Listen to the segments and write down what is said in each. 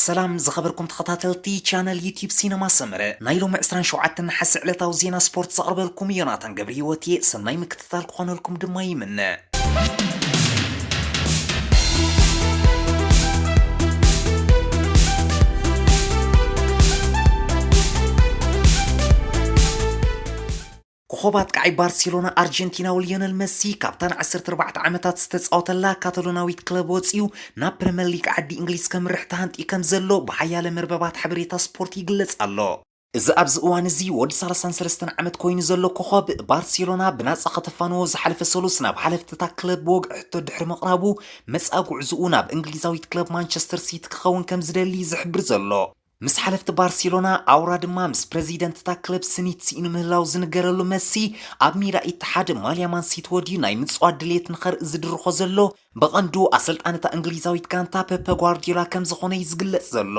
ሰላም ዝኸበርኩም ተኸታተልቲ ቻነል ዩቲዩብ ሲነማ ሰመረ፣ ናይ ሎሚ ዕስራን ሸውዓተን ነሓሰ ዕለታዊ ዜና ስፖርት ዘቕርበልኩም ዮናታን ገብረ ህይወት እየ። ሰናይ ምክትታል ክኾነልኩም ድማ ይምነ። ኮኾብ ኣጥቃዓይ ባርሴሎና ኣርጀንቲናዊ ሊዮነል መሲ ካብታ ንዓሰርተ ኣርባዕተ ዓመታት ዝተጻወተላ ካታሎናዊት ክለብ ወጺኡ ናብ ፕሪምየር ሊግ ዓዲ እንግሊዝ ከምርሕ ተሃንጢ ከም ዘሎ ብሓያለ መርበባት ሓበሬታ ስፖርት ይግለጽ ኣሎ። እዚ ኣብዚ እዋን እዚ ወዲ ሰላሳን ሰለስተን ዓመት ኮይኑ ዘሎ ኮኾብ ባርሴሎና ብናጻ ከተፋንዎ ዝሓለፈ ሰሉስ ናብ ሓለፍቲ እታ ክለብ ብወግዒ ሕቶ ድሕሪ ምቕራቡ፣ መጻኢ ጉዕዝኡ ናብ እንግሊዛዊት ክለብ ማንቸስተር ሲቲ ክኸውን ከም ዝደሊ እዩ ዝሕብር ዘሎ። ምስ ሓለፍቲ ባርሴሎና ኣውራ ድማ ምስ ፕረዚደንት እታ ክለብ ስኒት ስኢኑ ምህላው ዝንገረሉ መሲ፣ ኣብ ሜዳ ኢትሓድ ማልያ ማንሲቲ ወድዩ ናይ ምጽዋት ድሌት ንኸርኢ ዝድርኾ ዘሎ፣ ብቐንዱ ኣሰልጣኒ እታ እንግሊዛዊት ጋንታ ፔፐ ጓርዲዮላ ከም ዝኾነ እዩ ዝግለጽ ዘሎ።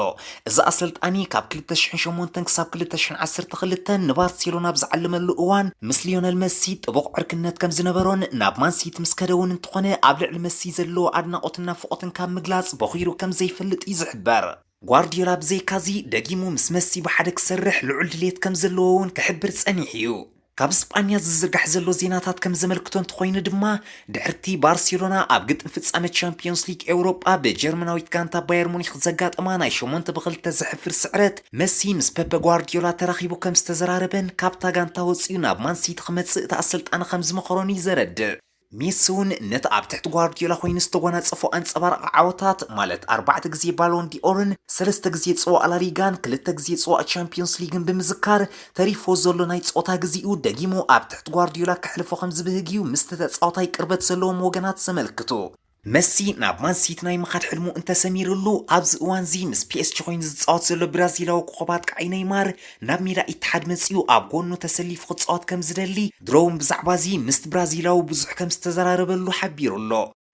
እዚ ኣሰልጣኒ ካብ ክልተ ሽሕን ሸሞንተን ክሳብ ክልተ ሽሕን ዓሰርተ ክልተን ንባርሴሎና ኣብ ዝዓለመሉ እዋን ምስ ሊዮነል መሲ ጥቡቕ ዕርክነት ከም ዝነበሮን ናብ ማንሲቲ ምስ ከደ እውን እንተኾነ ኣብ ልዕሊ መሲ ዘለዎ ኣድናቖትን ናፍቖትን ካብ ምግላጽ በኺሩ ከም ዘይፈልጥ እዩ ዝሕበር። ጓርዲዮላ ብዘይካዚ ደጊሙ ምስ መሲ ብሓደ ክሰርሕ ልዑል ድሌት ከም ዘለዎ እውን ክሕብር ጸኒሑ እዩ። ካብ ስጳኛ ዝዝርጋሕ ዘሎ ዜናታት ከም ዘመልክቶ እንተኾይኑ ድማ፣ ድሕርቲ ባርሴሎና ኣብ ግጥም ፍጻመ ቻምፒዮንስ ሊግ ኤውሮጳ ብጀርመናዊት ጋንታ ባየር ሙኒክ ዘጋጠማ ናይ ሸሞንተ ብኽልተ ዘሕፍር ስዕረት፣ መሲ ምስ ፔፐ ጓርዲዮላ ተራኺቡ ከም ዝተዘራረበን ካብታ ጋንታ ወጺኡ ናብ ማንሲቲ ክመጽእ እቲ ኣሰልጣኒ ከም ዝመኸሮን እዩ ዘረድእ። ሜሲ እውን ነቲ ኣብ ትሕቲ ጓርዲዮላ ኮይኑ ዝተጎናጸፎ ኣንጸባራቒ ዓወታት፣ ማለት ኣርባዕተ ግዜ ባሎን ዲኦርን ሰለስተ ግዜ ጽዋእ ላሊጋን ክልተ ግዜ ጽዋእ ቻምፒዮንስ ሊግን ብምዝካር፣ ተሪፎ ዘሎ ናይ ጾታ ግዜኡ ደጊሙ ኣብ ትሕቲ ጓርዲዮላ ከሕልፎ ከም ዝብህግ እዩ ምስቲ ተጻዋታይ ቅርበት ዘለዎም ወገናት ዘመልክቱ። መሲ ናብ ማንሲቲ ናይ ምኻድ ሕልሙ እንተሰሚርሉ፣ ኣብዚ እዋንዚ ምስ ፒኤስጂ ኮይኑ ዝጻወት ዘሎ ብራዚላዊ ኮኾብ ኣጥቃዓይ ኔይማር ናብ ሜዳ ኢትሓድ መጺኡ ኣብ ጎኑ ተሰሊፉ ክጻወት ከም ዝደሊ፣ ድሮ እውን ብዛዕባ እዚ ምስቲ ብራዚላዊ ብዙሕ ከም ዝተዘራረበሉ ሓቢሩ ኣሎ።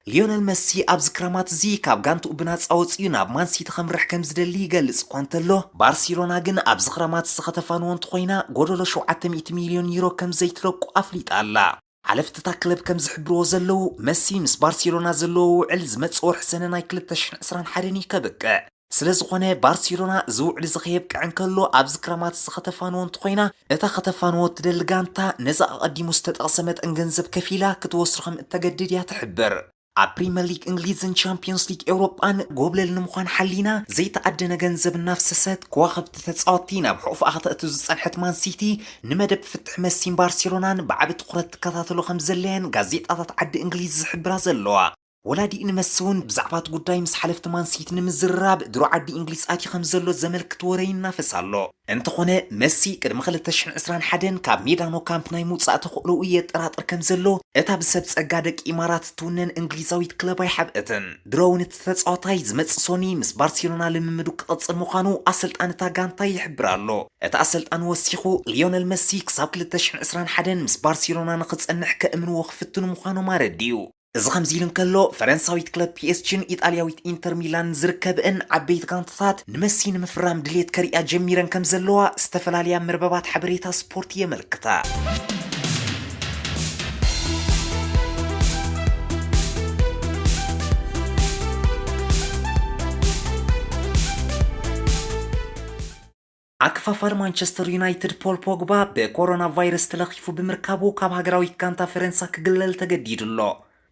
ሊዮነል መሲ ኣብዚ ክረማት እዚ ካብ ጋንትኡ ብናጻ ወጺኡ ናብ ማንሲቲ ከምርሕ ከም ዝደሊ ይገልጽ እኳ እንተሎ፣ ባርሴሎና ግን ኣብዚ ክረማት እዚ ከተፋንዎ እንተኾይና፣ ጎደሎ ሸውዓተ ሚእቲ ሚልዮን ዩሮ ከም ዘይትለቁ ኣፍሊጣ ኣላ። ሓለፍቲ እታ ክለብ ከም ዝሕብርዎ ዘለዉ፣ መሲ ምስ ባርሴሎና ዘለዎ ውዕል ዝመጽእ ወርሒ ሰነ ናይ ክልተ ሽሕን ዕስራን ሓደን እዩ ከብቅዕ። ስለ ዝኾነ፣ ባርሴሎና እዚ ውዕል እዚ ከየብቅዕ እንከሎ፣ ኣብዚ ክረማት እዚ ከተፋንዎ እንተኾይና፣ እታ ከተፋንዎ እትደሊ ጋንታ ነዚ ኣቐዲሙ ዝተጠቕሰ መጠን ገንዘብ ከፊላ ክትወስዶ ከም እተገድድ እያ ትሕብር። ኣብ ፕሪምየር ሊግ እንግሊዝን ቻምፒዮንስ ሊግ ኤውሮጳን ጎብለል ንምዃን ሓሊና ዘይተኣደነ ገንዘብ እናፍሰሰት፣ ከዋኽብቲ ተጻወትቲ ናብ ሕቑፋኣ ከተእቱ ዝጸንሐት ማን ሲቲ፣ ንመደብ ፍትሕ መሲን ባርሴሎናን ብዓቢ ትኹረት ትከታተሎ ከም ዘለየን ጋዜጣታት ዓዲ እንግሊዝ ዝሕብራ ዘለዋ። ወላዲኡ ንመሲ እውን ብዛዕባ እቲ ጉዳይ ምስ ሓለፍቲ ማን ሲቲ ንምዝርራብ ድሮ ዓዲ እንግሊዝ ኣትዩ ከም ዘሎ ዘመልክት ወረ ይናፈስ ኣሎ። እንተኾነ፣ መሲ ቅድሚ ክልተ ሽሕን ዕስራን ሓደን ካብ ሜዳ ኖ ካምፕ ናይ ምውጻእ ተኽእሎኡ የጠራጥር ከም ዘሎ፣ እታ ብሰብ ጸጋ ደቂ ኢማራት እትውነን እንግሊዛዊት ክለብ ኣይሓብአትን። ድሮ እውን እቲ ተጻዋታይ ዝመጽእ ሶኒ ምስ ባርሴሎና ልምምዱ ክቕጽል ምዃኑ ኣሰልጣኒ እታ ጋንታ ይሕብር ኣሎ። እቲ ኣሰልጣኒ ወሲኹ፣ ሊዮነል መሲ ክሳብ ክልተ ሽሕን ዕስራን ሓደን ምስ ባርሴሎና ንኽጸንሕ ከእምንዎ ክፍትኑ ምዃኖም ኣረዲኡ። እዚ ከምዚ ኢሉ እንከሎ፣ ፈረንሳዊት ክለብ ፒ ኤስ ጂን ኢጣልያዊት ኢንተር ሚላን ዝርከብአን ዓበይቲ ጋንታታት ንመሲ ንምፍራም ድሌት ከርእያ ጀሚረን ከም ዘለዋ ዝተፈላለያ መርበባት ሓበሬታ ስፖርት የመልክታ። ኣከፋፋሊ ማንቸስተር ዩናይትድ ፖል ፖግባ ብኮሮና ቫይረስ ተለኺፉ ብምርካቡ ካብ ሃገራዊት ጋንታ ፈረንሳ ክግለል ተገዲዱ ኣሎ።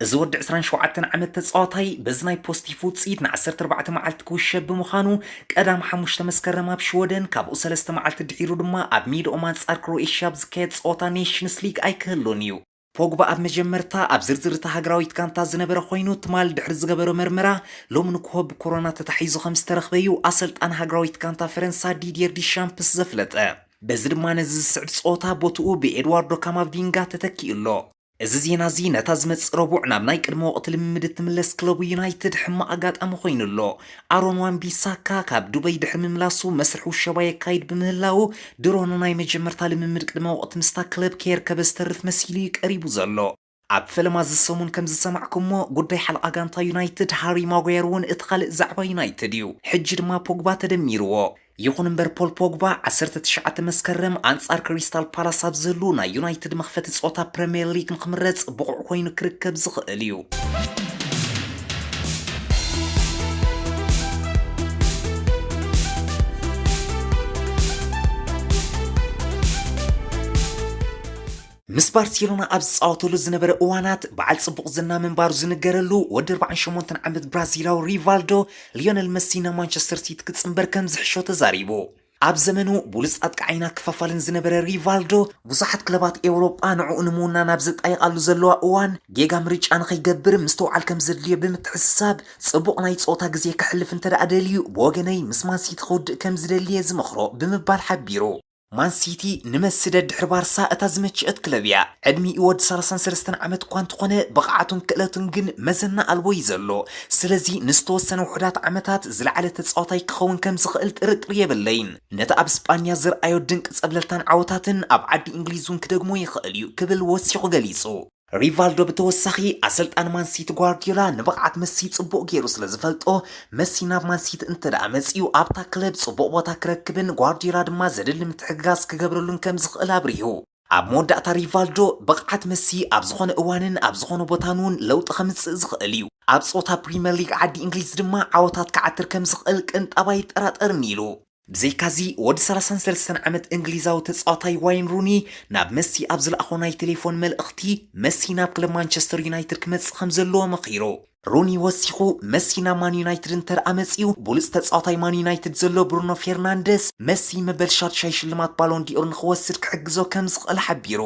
እዚ ወዲ ዕስራን ሸውዓተን ዓመት ተጻዋታይ በዚ ናይ ፖስቲፍ ውጽኢት ን ዓሰርተ ኣርባዕተ መዓልቲ ክውሸብ ብምዃኑ ቀዳም ሓሙሽተ መስከረም ኣብ ሽወደን ካብኡ ሰለስተ መዓልቲ ድሒሩ ድማ ኣብ ሜድኦም ኣንጻር ክሮኤሽያ ኣብ ዝካየድ ጸወታ ኔሽንስ ሊግ ኣይክህሉን እዩ። ፖግባ ኣብ መጀመርታ ኣብ ዝርዝር እታ ሃገራዊት ጋንታ ዝነበረ ኮይኑ፣ ትማል ድሕሪ ዝገበሮ መርመራ ሎሚ ንግሆ ብኮሮና ተታሒዙ ከም ዝተረኽበ እዩ ኣሰልጣኒ ሃገራዊት ጋንታ ፈረንሳ ዲድየር ዲሻምፕስ ዘፍለጠ። በዚ ድማ ነዚ ዝስዕብ ጸወታ ቦትኡ ብኤድዋርዶ ካማቪንጋ ተተኪኡ ኣሎ። እዚ ዜና እዚ ነታ ዝመጽእ ረቡዕ ናብ ናይ ቅድመ ወቕቲ ልምምድ እትምለስ ክለቡ ዩናይትድ ሕማቕ ኣጋጣሚ ኮይኑ ኣሎ። ኣሮን ዋን ቢሳካ ካብ ዱበይ ድሕሪ ምምላሱ መስርሕ ውሸባ የካይድ ብምህላዉ፣ ድሮ ንናይ መጀመርታ ልምምድ ቅድመ ወቕቲ ምስታ ክለብ ከየርከበ ዝተርፍ መሲሉ እዩ ቀሪቡ ዘሎ። ኣብ ፈለማ እዚ ሰሙን ከም ዝሰማዕኩሞ፣ ጉዳይ ሓለቓ ጋንታ ዩናይትድ ሃሪ ማጓየር እውን እቲ ካልእ ዛዕባ ዩናይትድ እዩ። ሕጂ ድማ ፖግባ ተደሚርዎ። ይኹን እምበር፣ ፖል ፖግባ ዓሰርተ ትሽዓተ መስከረም ኣንጻር ክሪስታል ፓላስ ኣብ ዝህሉ ናይ ዩናይትድ መኽፈቲ ጸወታ ፕረምየር ሊግ ንኽምረጽ ብቑዕ ኮይኑ ክርከብ ዝኽእል እዩ። ምስ ባርሴሎና ኣብ ዝጻወተሉ ዝነበረ እዋናት በዓል ጽቡቕ ዝና ምንባሩ ዝንገረሉ ወዲ ኣርባዓን ሸሞንተን ዓመት ብራዚላዊ ሪቫልዶ፣ ሊዮነል መሲ ናብ ማንቸስተር ሲቲ ክጽንበር ከም ዝሕሾ ተዛሪቡ። ኣብ ዘመኑ ብሉጽ ኣጥቃዓይን ኣከፋፋልን ዝነበረ ሪቫልዶ፣ ብዙሓት ክለባት ኤውሮጳ ንዕኡ ንምውናን ኣብ ዝጣየቓሉ ዘለዋ እዋን፣ ጌጋ ምርጫ ንኸይገብር ምስትውዓል ከም ዘድልዮ ብምትሕስሳብ፣ ጽቡቕ ናይ ጸወታ ግዜ ከሕልፍ እንተ ደኣ ደልዩ፣ ብወገነይ ምስ ማን ሲቲ ክውድእ ከም ዝደሊ እየ ዝመኽሮ ብምባል ሓቢሩ። ማን ሲቲ ንመሲ ደድሕሪ ባርሳ እታ ዝመችአት ክለብ እያ። ዕድሚኡ ወዲ ሰላሳን ሰለስተን ዓመት እኳ እንተኾነ፣ ብቕዓቱን ክእለቱን ግን መዘና ኣልቦ እዩ ዘሎ። ስለዚ ንዝተወሰነ ውሑዳት ዓመታት ዝለዓለ ተጻዋታይ ክኸውን ከም ዝኽእል ጥርጥር የብለይን። ነቲ ኣብ ስጳኛ ዘርኣዮ ድንቂ ጸብለልታን ዓወታትን ኣብ ዓዲ እንግሊዝ እውን ክደግሞ ይኽእል እዩ ክብል ወሲኹ ገሊጹ። ሪቫልዶ ብተወሳኺ ኣሰልጣኒ ማን ሲቲ ጓርዲዮላ ንብቕዓት መሲ ጽቡቕ ገይሩ ስለ ዝፈልጦ፣ መሲ ናብ ማን ሲቲ እንተ ደኣ መጺኡ ኣብታ ክለብ ጽቡቕ ቦታ ክረክብን ጓርዲዮላ ድማ ዘድሊ ምትሕግጋዝ ክገብረሉን ከም ዝኽእል ኣብሪሁ። ኣብ መወዳእታ ሪቫልዶ፣ ብቕዓት መሲ ኣብ ዝኾነ እዋንን ኣብ ዝኾነ ቦታን እውን ለውጢ ከምጽእ ዝኽእል እዩ። ኣብ ጾታ ፕሪምየር ሊግ ዓዲ እንግሊዝ ድማ ዓወታት ክዓትር ከም ዝኽእል ቅንጣብ ኣይጠራጠርን ኢሉ። ብዘይካዚ፣ ወዲ ሰላሳን ሰለስተን ዓመት እንግሊዛዊ ተጻዋታይ ዋይን ሩኒ ናብ መሲ ኣብ ዝለኣኾ ናይ ቴሌፎን መልእኽቲ፣ መሲ ናብ ክለብ ማንቸስተር ዩናይትድ ክመጽእ ከም ዘለዎ መኺሩ። ሩኒ ወሲኹ፣ መሲ ናብ ማን ዩናይትድ እንተ ደኣ መጺኡ፣ ብሉጽ ተጻዋታይ ማን ዩናይትድ ዘሎ ብሩኖ ፌርናንደስ፣ መሲ መበል ሻድሻይ ሽልማት ባሎን ዲኦር ንኽወስድ ክሕግዞ ከም ዝኽእል ሓቢሩ።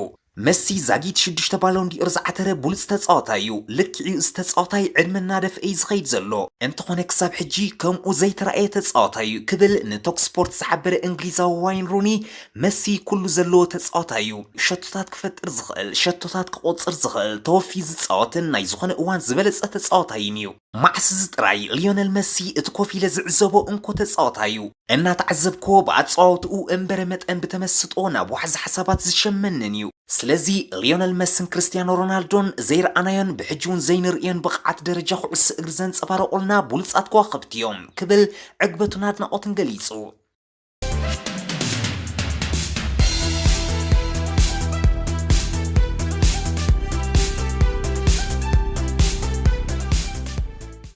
መሲ ዛጊት ሽዱሽተ ባሎን ዲኦር ዝዓተረ ብሉጽ ተጻዋታይ እዩ። ልክዕ እዩ፣ እዚ ተጻዋታይ ዕድመ እናደፍአ እዩ ዝኸይድ ዘሎ። እንተኾነ ክሳብ ሕጂ ከምኡ ዘይተራእየ ተጻዋታይ እዩ ክብል ንቶክ ስፖርት ዝሓበረ እንግሊዛዊ ዋይን ሩኒ፣ መሲ ኩሉ ዘለዎ ተጻዋታይ እዩ። ሸቶታት ክፈጥር ዝኽእል፣ ሸቶታት ክቆጽር ዝኽእል፣ ተወፊ ዝጻወትን ናይ ዝኾነ እዋን ዝበለጸ ተጻዋታይን እዩ። መዓስ እዚ ጥራይ ሊዮነል መሲ እቲ ኮፍ ኢለ ዝዕዘቦ እንኮ ተጻዋታይ እዩ። እናተዓዘብክዎ ብኣጸዋውትኡ እምበረ መጠን ብተመስጦ ናብ ዋሕዚ ሓሳባት ዝሸመንን እዩ። ስለዚ ሊዮነል መስን ክርስቲያኖ ሮናልዶን ዘይረኣናዮን ብሕጂ እውን ዘይንርእዮን ብቕዓት ደረጃ ኩዕሶ እግሪ ዘንጸባረቑልና ብሉጻት ከዋኽብቲ እዮም ክብል ዕግበቱን ኣድናቖትን ገሊጹ።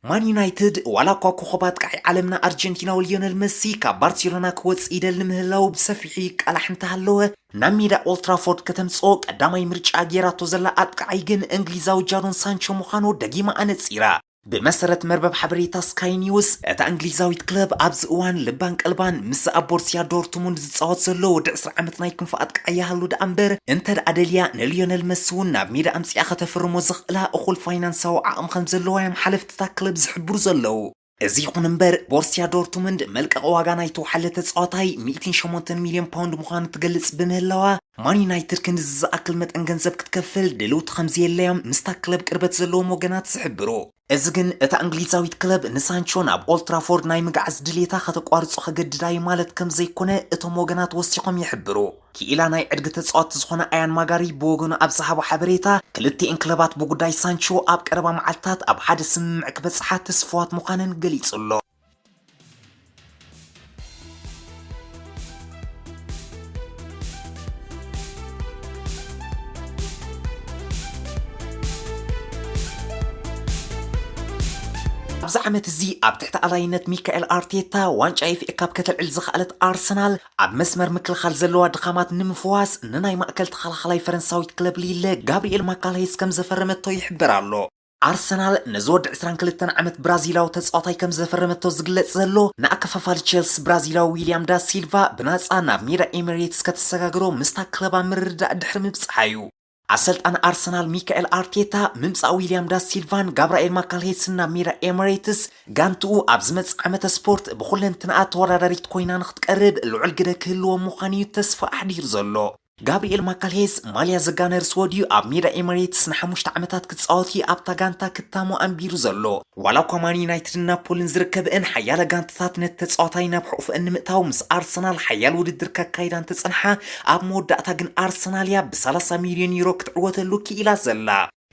ማን ዩናይትድ ዋላ እኳ ኮኸብ ኣጥቃዒ ዓለምና ኣርጀንቲናዊ ሊዮነል መሲ ካብ ባርሴሎና ክወጽእ ይደሊ ምህላው ብሰፊሑ ይቃላሕ እንተሃለወ፣ ናብ ሜዳ ኦልትራፎርድ ከተምጽኦ ቀዳማይ ምርጫ ገይራቶ ዘላ ኣጥቃዓይ ግን እንግሊዛዊ ጃዶን ሳንቾ ምዃኑ ደጊማ ኣነጺራ። ብመሰረት መርበብ ሓበሬታ ስካይ ኒውስ፣ እታ እንግሊዛዊት ክለብ ኣብዚ እዋን ልባን ቀልባን ምስ ኣብ ቦርሲያ ዶርትሙንድ ዝጻወት ዘሎ ወዲ ዕስራ ዓመት ናይ ክንፊ ኣጥቃዓይ ይሃሉ ደኣ እምበር፣ እንተ ደኣ ደልያ ንሊዮነል መሲ እውን ናብ ሜዳ ኣምጺኣ ከተፍርሞ ዘኽእላ እኹል ፋይናንሳዊ ዓቕሚ ከም ዘለዋ እዮም ሓለፍቲ እታ ክለብ ዝሕብሩ ዘለዉ። እዚ ይኹን እምበር፣ ቦርሲያ ዶርትሙንድ መልቀቕ ዋጋ ናይቲ ወሓለ ተጻዋታይ ሚእትን ሸሞንተን ሚልዮን ፓውንድ ምዃኑ ትገልጽ ብምህላዋ፣ ማን ዩናይትድ ክንድዚ ዝኣክል መጠን ገንዘብ ክትከፍል ድልውቲ ከም ዘየለዮም ምስታ ክለብ ቅርበት ዘለዎም ወገናት ዝሕብሩ። እዚ ግን እታ እንግሊዛዊት ክለብ ንሳንቾ ናብ ኦልትራፎርድ ናይ ምግዓዝ ድሌታ ከተቋርጾ ከገድዳ እዩ ማለት ከም ዘይኮነ እቶም ወገናት ወሲኾም ይሕብሩ። ክኢላ ናይ ዕድጊ ተጻወትቲ ዝኾነ ኣያን ማጋሪ ብወገኑ ኣብ ዝሃቦ ሓበሬታ፣ ክልቲኤን ክለባት ብጉዳይ ሳንቾ ኣብ ቀረባ መዓልታት ኣብ ሓደ ስምምዕ ክበጽሓ ትስፉዋት ምዃነን ገሊጹ ኣሎ። ኣብዚ ዓመት እዚ ኣብ ትሕቲ ኣላይነት ሚካኤል ኣርቴታ ዋንጫ ኤፍ ኤ ካፕ ከተልዕል ዝኸኣለት ኣርሰናል፣ ኣብ መስመር ምክልኻል ዘለዋ ድኻማት ንምፍዋስ ንናይ ማእከል ተኸላኻላይ ፈረንሳዊት ክለብ ሊለ ጋብሪኤል ማካልሄስ ከም ዘፈረመቶ ይሕበር ኣሎ። ኣርሰናል ነዚ ወዲ ዕስራን ክልተን ዓመት ብራዚላዊ ተጻዋታይ ከም ዘፈረመቶ ዝግለጽ ዘሎ፣ ንኣከፋፋሊ ቼልሲ ብራዚላዊ ዊልያም ዳ ሲልቫ ብናጻ ናብ ሜዳ ኤሚሬትስ ከተሰጋግሮ ምስታ ክለብ ኣብ ምርድዳእ ድሕሪ ምብጽሓ እዩ። ኣሰልጣኒ ኣርሰናል ሚካኤል ኣርቴታ፣ ምምጻእ ዊልያም ዳ ሲልቫን ጋብራኤል ማካልሄስን ናብ ሜዳ ኤሚሬትስ፣ ጋንትኡ ኣብ ዝመጽእ ዓመተ ስፖርት ብኹለንትናኣ ተወዳዳሪት ኮይና ንኽትቀርብ ልዑል ግደ ክህልዎ ምዃኑ እዩ ተስፋ ኣሕዲሩ ዘሎ። ጋብሪኤል ማካልሄስ ማልያ ዘጋነርስ ወድዩ ኣብ ሜዳ ኤሚሬትስ ንሓሙሽተ ዓመታት ክጻወት እዩ ኣብታ ጋንታ ክታሞ ኣንቢሩ ዘሎ። ዋላ እኳ ማን ዩናይትድን ናፖልን ዝርከብአን ሓያለ ጋንታታት ነቲ ተጻዋታይ ናብ ሕቑፍአን ንምእታው ምስ ኣርሰናል ሓያል ውድድር ከካይዳ እንተጸንሓ፣ ኣብ መወዳእታ ግን ኣርሰናል እያ ብሰላሳ ሚልዮን ዩሮ ክትዕወተሉ ክኢላ ዘላ።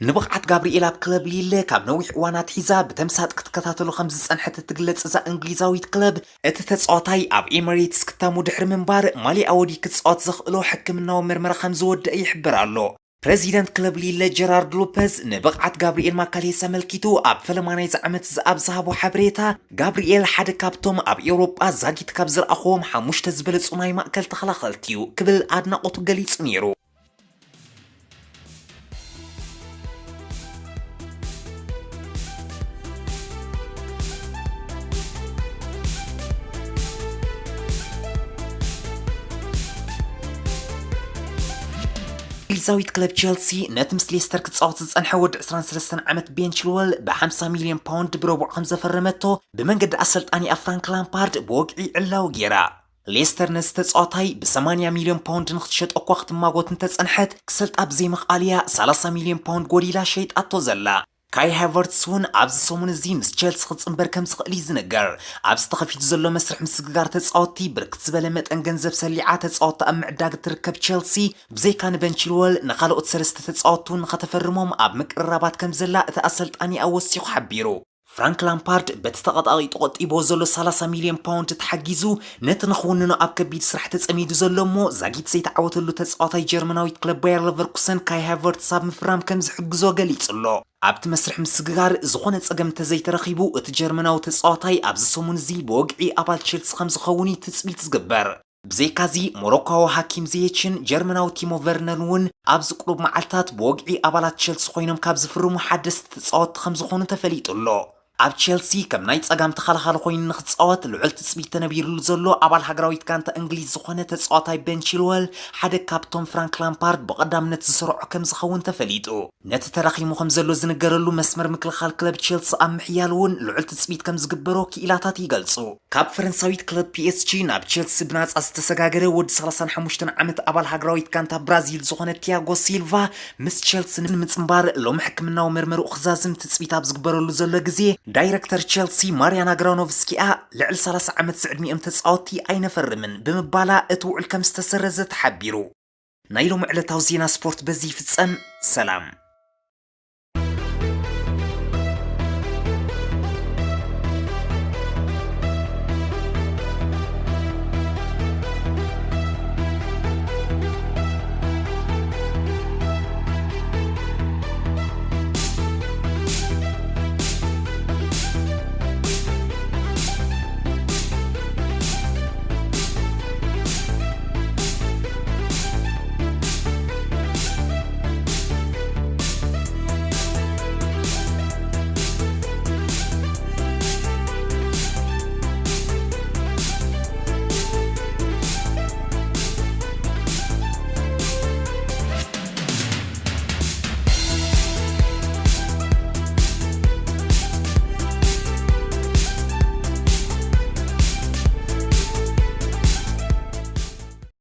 ንብቕዓት ጋብሪኤል ኣብ ክለብ ሊለ ካብ ነዊሕ እዋን ኣትሒዛ ብተምሳጥ ክትከታተሎ ከም ዝጸንሐት እትግለጽ እዛ እንግሊዛዊት ክለብ፣ እቲ ተጻዋታይ ኣብ ኤሚሬትስ ክታሙ ድሕሪ ምንባር፣ ማሊኣ ወዲ ክጻወት ዘኽእሎ ሕክምናዊ መርመራ ከም ዝወደአ ይሕበር ኣሎ። ፕረዚደንት ክለብ ሊለ ጀራርድ ሎፐዝ ንብቕዓት ጋብሪኤል ማካልሄስ ኣመልኪቱ፣ ኣብ ፈለማ ናይዚ ዓመት እዚ ኣብ ዝሃቦ ሓበሬታ፣ ጋብሪኤል ሓደ ካብቶም ኣብ ኤውሮጳ ዛጊት ካብ ዝረኣኽዎም ሓሙሽተ ዝበለጹ ናይ ማእከል ተኸላኸልቲ እዩ ክብል ኣድናቖቱ ገሊጹ ነይሩ። ዛዊት ክለብ ቸልሲ ነቲ ምስ ሌስተር ክጻወት ዝጸንሐ ወዲ ዕስራን ሰለስተን ዓመት ቤን ቺልወል ብ ሓምሳ ሚልዮን ፓውንድ ብረቡዕ ከም ዘፈረመቶ ብመንገዲ ኣሰልጣኒኣ ፍራንክ ላምፓርድ ብወግዒ ዕላዊ ገይራ። ሌስተር ነዚ ተጻዋታይ ብ ሰማንያ ሚልዮን ፓውንድ ንኽትሸጦ እኳ ክትማጎት እንተጸንሐት፣ ክሰልጣ ብዘይምኽኣል እያ ሰላሳ ሚልዮን ፓውንድ ጎዲላ ሸይጣቶ ዘላ። ካይ ሃቨርትስ እውን ኣብዚ ሰሙን እዚ ምስ ቸልሲ ክጽንበር ከም ዝኽእል እዩ ዝንገር። ኣብዚ ተኸፊቱ ዘሎ መስርሕ ምስግጋር ተጻወትቲ ብርክት ዝበለ መጠን ገንዘብ ሰሊዓ ተጻወትቲ ኣብ ምዕዳግ እትርከብ ቸልሲ፣ ብዘይካ ንበን ቺልወል ንኻልኦት ሰለስተ ተጻወትቲ እውን ንኸተፈርሞም ኣብ ምቅርራባት ከም ዘላ እቲ ኣሰልጣኒ ኣወሲኹ ሓቢሩ። ፍራንክ ላምፓርድ በቲ ተቐጣቒጡ ቆጢቦ ዘሎ ሰላሳ ሚልዮን ፓውንድ ተሓጊዙ ነቲ ንኽውንኖ ኣብ ከቢድ ስራሕ ተጸሚዱ ዘሎ እሞ ዛጊት ዘይተዓወተሉ ተጻዋታይ ጀርመናዊት ክለብ ባየር ለቨርኩሰን ካይ ሃቨርትስ ኣብ ምፍራም ከም ዝሕግዞ ገሊጹ ኣሎ። ኣብቲ መስርሕ ምስግጋር ዝኾነ ጸገም እንተዘይተረኺቡ እቲ ጀርመናዊ ተጻዋታይ ኣብዚ ሰሙን እዚ ብወግዒ ኣባል ቸልሲ ከም ዝኸውን እዩ ትጽቢት ዝግበር። ብዘይካዚ ሞሮኳዊ ሃኪም ዚየችን ጀርመናዊ ቲሞ ቨርነርን እውን ኣብዚ ቁሩብ መዓልታት ብወግዒ ኣባላት ቸልሲ ኮይኖም ካብ ዝፍርሙ ሓደስቲ ተጻወትቲ ከም ዝኾኑ ተፈሊጡ ኣሎ። ኣብ ቸልሲ ከም ናይ ጸጋም ተኸላኻሊ ኮይኑ ንኽጻወት ልዑል ትጽቢት ተነቢርሉ ዘሎ ኣባል ሃገራዊት ጋንታ እንግሊዝ ዝኾነ ተጻዋታይ ቤን ቺልወል ሓደ ካብቶም ፍራንክ ላምፓርድ ብቐዳምነት ዝሰርዖ ከም ዝኸውን ተፈሊጡ። ነቲ ተዳኺሙ ከም ዘሎ ዝንገረሉ መስመር ምክልኻል ክለብ ቸልሲ ኣብ ምሕያል እውን ልዑል ትጽቢት ከም ዝግበሮ ክኢላታት ይገልጹ። ካብ ፈረንሳዊት ክለብ ፒ ኤስ ጂ ናብ ቸልሲ ብናጻ ዝተሰጋገረ ወዲ ሰላሳን ሓሙሽተን ዓመት ኣባል ሃገራዊት ጋንታ ብራዚል ዝኾነ ቲያጎ ሲልቫ ምስ ቸልሲ ንምጽንባር ሎሚ ሕክምናዊ መርመርኡ ክዛዝም ትጽቢት ኣብ ዝግበረሉ ዘሎ ግዜ፣ ዳይረክተር ቸልሲ ማርያና ግራኖቭስኪኣ ልዕሊ ሰላሳ ዓመት ዝዕድሚኦም ተጻወትቲ ኣይነፈርምን ብምባላ እቲ ውዕል ከም ዝተሰረዘ ተሓቢሩ። ናይ ሎሚ ዕለታዊ ዜና ስፖርት በዚ ይፍጸም። ሰላም።